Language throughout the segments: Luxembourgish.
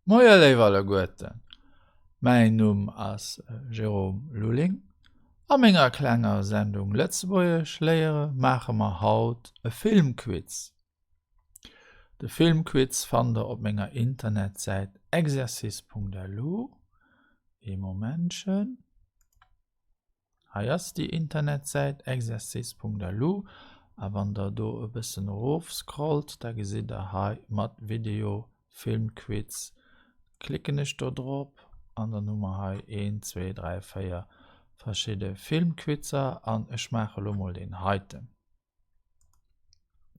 Moie léif alleguerten, mäin Numm ass Jérôme Lulling. A menger klenger Sendung Lëtzebuergesch léiere maache mer haut e Filmquiz. De Filmquiz fannt der op menger Internetsäit exercice.lu. Ee Momentchen. Hei ass déi Internetsäit exercice.lu a wann der do e bëssen erof scrollt, da gesitt der hei mat Video Filmquiz. Klicken ech do drop an dann hu mer hei 1, 2, 3, 4 verschidde Filmquizer an ech maache lo mol deen heiten,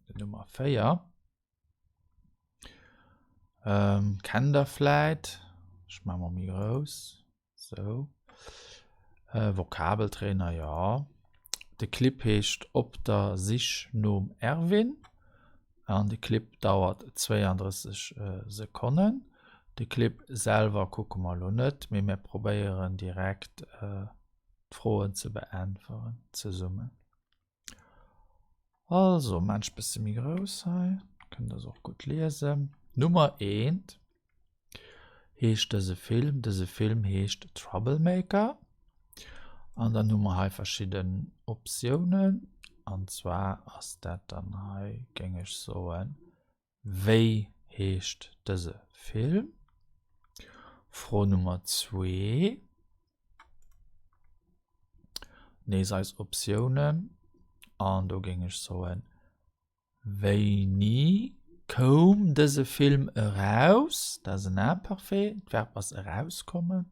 den Nummer 4. Kennt der vläit, ech maache mol méi grouss. Sou. Vokabeltrainer, jo. De Clip heescht Op der Sich nom Erwin an de Clip dauert 32 Sekonnen. De Clip selwer kucke mer elo net, mee mir probéieren direkt d'Froen ze beäntweren zesummen. Also, maan ech bësse méi grouss hei, kënnt der se och gutt liesen. Nummer eent heescht dëse Film, dëse Film heescht Troublemaker. An dann hu mer hei verschidden Optiounen, an zwar ass dat dann hei, géing ech soen, Wéi heescht dëse Film? Fro Nummer zwee. Nees eis Optiounen. An do géing ech soen, Wéini koum dëse Film eraus? Dat ass en Imparfait, d'Verb ass erauskommen.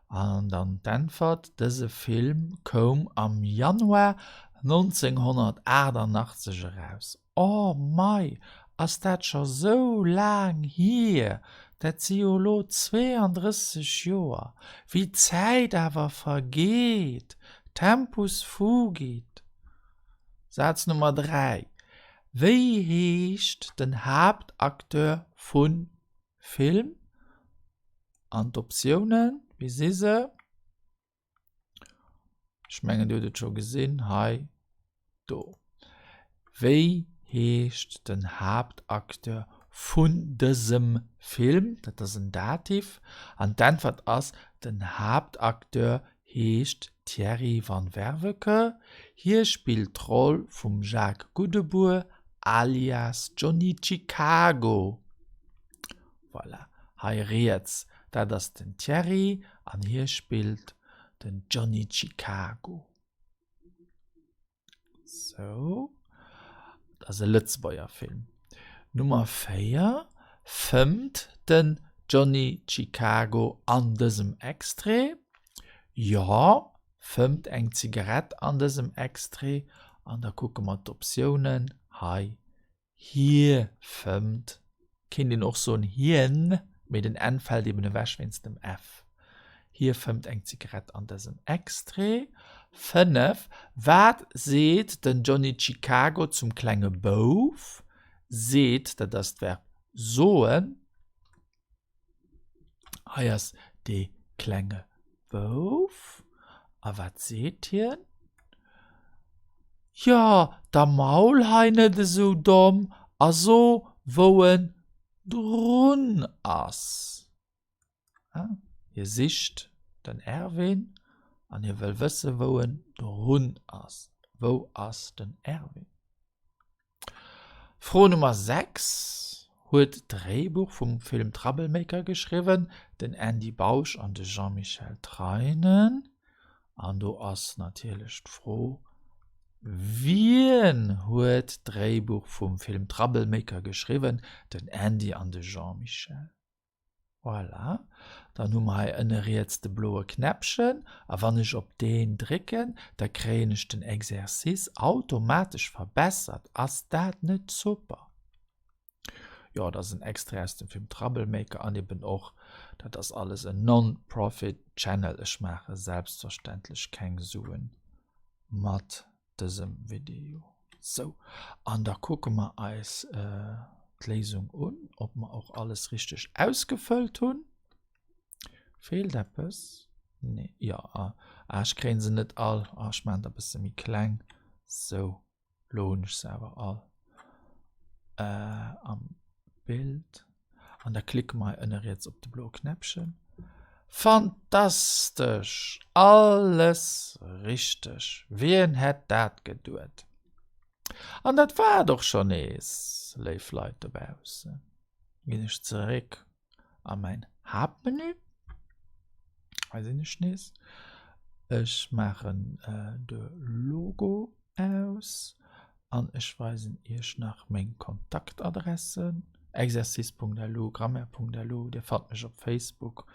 An dann d'Äntwert, Dëse Film koum am Januar 1988 eraus. Oh mei, ass dat scho sou laang hier? Dat si jo elo 32 Joer. Wéi d'Zäit awer vergeet! Tempus fugit. Saz Nummer 3, Wéi heescht den Haaptacteur vun Film? An d'Optiounen, wéi si se? Ech mengen, Dir hutt et scho gesinn, hei, do. Wéi heescht den Haaptacteur vun dësem Film? Dat ass en Dativ. An d'Äntwert ass, Den Haaptacteur heescht Thierry van Werveke. Hie spillt d'Roll vum Jacques Goudebour alias Johnny Chicago. Voilà, hei riets, dat ass den Thierry an hie spillt den Johnny Chicago. Sou, dat ass e Lëtzebuerger Film. Nummer 4, Fëmmt den Johnny Chicago an dësem Extrait? Jo, fëmmt eng Zigarett an dësem Extrait. An da kucke mer d'Optiounen hei Hie fëmmt, kéint een och soen hien, mee den n fält eben ewech wéinst dem f. Hie fëmmt eng Zigarett an dësem Extrait. 5, Wat seet den Johnny Chicago zum klenge Bouf? Seet, dat ass d'Verb soen. Hei ass dee klenge Bouf. A wat seet hien? Jo, da maul hei net esou domm a so wou en drun ass. Hie sicht den Erwin an hie wëll wësse wou en drun ass. Wou ass den Erwin? Fro Nummer 6, Huet d'Dréibuch vum Film Troublemaker geschriwwen, den Andy Bausch an de Jean-Michel Treinen. An do ass natierlech d'Fro, Wien huet d'Dréibuch vum Film Troublemaker geschriwwen, den Andy an de Jean-Michel? Voilà, dann hu mer hei ënne riets de bloe Knäppchen a wann ech op deen drécken, da kréien ech den Exercice automatesch verbessert. Ass dat net super? Jo, dat ass en Extrait aus dem Film Troublemaker an eben och, dat ass alles en Non-Profit Channel. Ech maache selbstverständlech keng Suen mat dësem Video. Sou, an da kucke mer eis d'Léisung un, ob mer och alles richteg ausgefëllt hunn. Feelt eppes? Nee, jo, ah, ech kréien se net all. Ah, ech maachen der e bësse méi kleng. Sou, lo hunn ech se awer all am Bild. An da klicke mer hei ënne riets op de bloe Knäppchen. Fantastesch! Alles richteg! Wien hätt dat geduet? An dat war et och scho nees, léif Leit dobaussen. Ginn ech zeréck a mäin Haaptmenü. Hei sinn ech nees. Ech maachen de Logo aus an ech weisen iech nach meng Kontaktadressen, exercice.lu, grammaire.lu. Dir fannt mech op Facebook,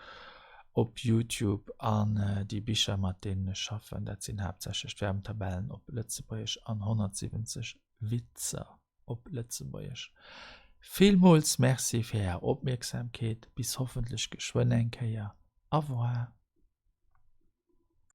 op Youtube an déi Bicher mat deenen ech schaffen, dat sinn haaptsächlech d'Verbenttabellen op Lëtzebuergesch an 170 Witzer op Lëtzebuergesch. Villmools Merci fir Är Opmierksamkeet, bis hoffentlech geschwënn eng Kéier. Au revoir.